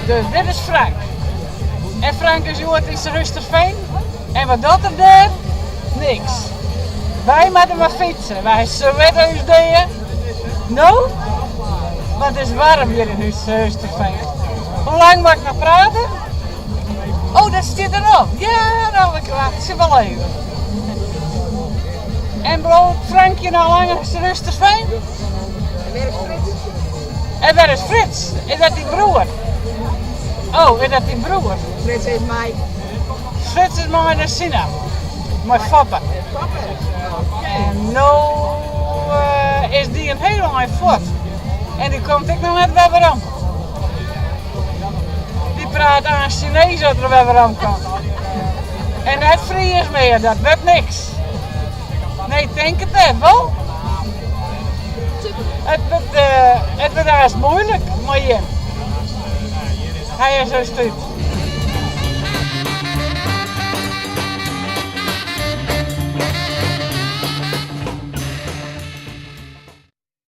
Dus dit is Frank. En Frank is hjoed yn Surhústerfean. En wat docht er dêr? Niks. Wy moatte mar fytse. Wy switte ús dea. No? Want it is waarm hjir yn Surhústerfean. Hoe lang moat ik noch prate? Oh, dat stiet der noch. Ja, no, ik wachtsje wol even. En bliuwt Frankje noch lang yn Surhústerfean? En wêr is Frits? En wêr is Frits? Is dat dyn broer? Oh, is dat dyn broer? Frits is mei. Frits is mei nei Sina. Mei Foppe. Foppe. En no eh, is dy in hiel ein fuort. En dy komt ek noch net wer werom. Dy praat aanst Sinees as er wer werom komt. En net Fries mear, dat wurdt niks. Nee, tink it net, wol? It wurdt, eh, it wurdt aanst muoilik mei jim. Hy is dus út.